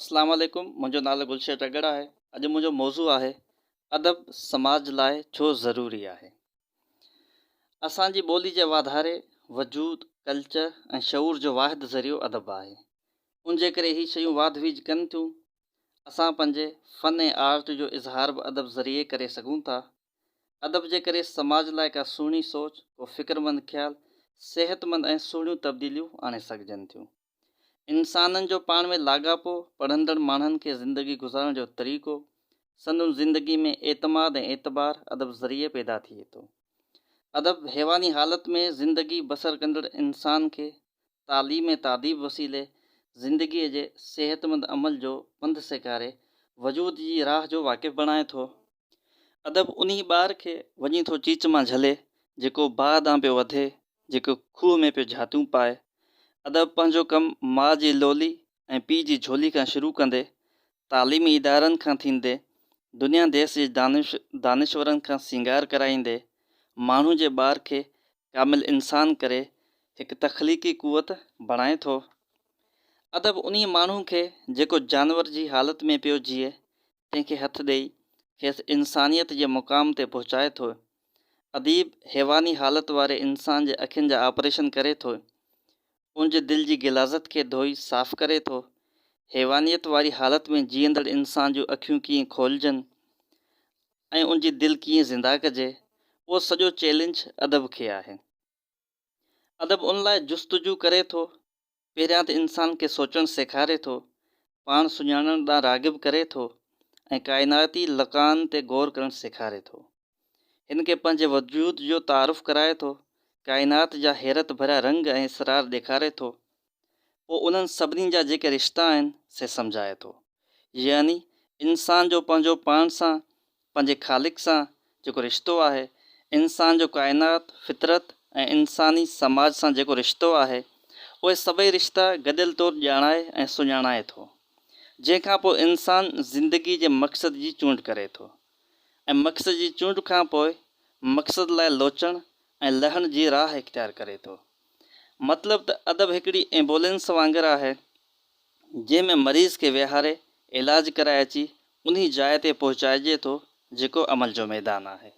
اسلام عليڪم منهنجو نالو گلشير ٽڳڙ آهي اڄ منهنجو موضوع آهي ادب سماج لاء ڇو ضروري آهي اسان جي ٻولي جي واڌاري وجود ڪلچر ۽ شعور جو واحد ذريعو ادب آهي ان جي ڪري هي شيون واڌ ويجهه ڪن ٿيون اسان پنهنجي فن ۽ آرٽ جو اظهار به ادب ذريعي ڪري سگهون ٿا ادب جي ڪري سماج لاء ڪا سهڻي سوچ ڪو فڪرمند خيال صحتمند ۽ سهڻيون تبديليون آڻي سگهجن ٿيون انسانن جو پاڻ ۾ لاڳاپو، پڙهندڙ ماڻهن کي زندگي گذارڻ جو طريقو، سندن زندگي ۾ اعتماد ۽ اعتبار ادب ذريعي پيدا ٿئي ٿو. ادب حيواني حالت ۾ زندگي بسر ڪندڙ انسان کي تعليم ۽ تاديب وسيلي زندگيء جي صحتمند عمل جو پنڌ سيکاري وجود جي راهه جو واقف بڻائي ٿو. ادب انهي ٻار کي وڃي ٿو چيچ مان جهلي، جيڪو باهه ڏانهن پيو وڌي، جيڪو کوهه ۾ پيو جهاتيون پائي. ادب پنهنجو ڪم ماء جي لولي ۽ پيء جي جهولي کان شروع ڪندي، تعليمي ادارن کان ٿيندي، دنيا ديس جي دانشورن کان سينگار ڪرائيندي، ماڻهو جي ٻار کي ڪامل انسان ڪري هڪ تخليقي قوت بڻائي ٿو. ادب انهي ماڻهو کي جيڪو جانور جي حالت ۾ پيو جيئي، تنهن کي هٿ ڏيئي کيس انسانيت جي مقام تي پهچائي ٿو. اديب حيواني حالت واري انسان جي اکين جا آپريشن ڪري ٿو. ان جي دل جي غلاظت کي ڌوئي صاف ڪري ٿو. حيوانيت واري حالت ۾ جيئندڙ انسان جون اکيون ڪيئن کولجن ۽ ان جي دل ڪيئن زنده ڪجي، اهو سڄو چئلينج ادب کي آهي. ادب ان لاء جستجو ڪري ٿو. پهريان ته انسان کي سوچڻ سيکاري ٿو، پاڻ سڃاڻڻ ڏانهن راغب ڪري ٿو ۽ ڪائناتي لقائن تي غور ڪرڻ سيکاري ٿو. هن کي پنهنجي وجود جو تعارف ڪرائي ٿو، ڪائنات جا حيرت ڀريا رنگ ۽ اسرار ڏيکاري ٿو، پوء انهن سڀني جا جيڪي رشتا آهن، سي سمجهائي ٿو. يعني انسان جو پنهنجو پاڻ سان پنهنجي خالق سان جيڪو رشتو آهي، انسان جو ڪائنات، فطرت ۽ انساني سماج سان جيڪو رشتو آهي، اهي سڀئي رشتا گڏيل طور ڄاڻائي ۽ سڃاڻائي ٿو. جنهن کان پوء انسان زندگي جي مقصد جي چونڊ ڪري ٿو ۽ مقصد جي چونڊ کان پوء مقصد لاء لوچڻ ۽ لهڻ جي راهه اختيار ڪري ٿو. مطلب ته ادب هڪڙي ايمبولينس وانگر آهي، جنهن ۾ مريض کي ويهاري علاج ڪرائي اچي انهي جاء تي پهچائجي ٿو جيڪو عمل جو ميدان آهي.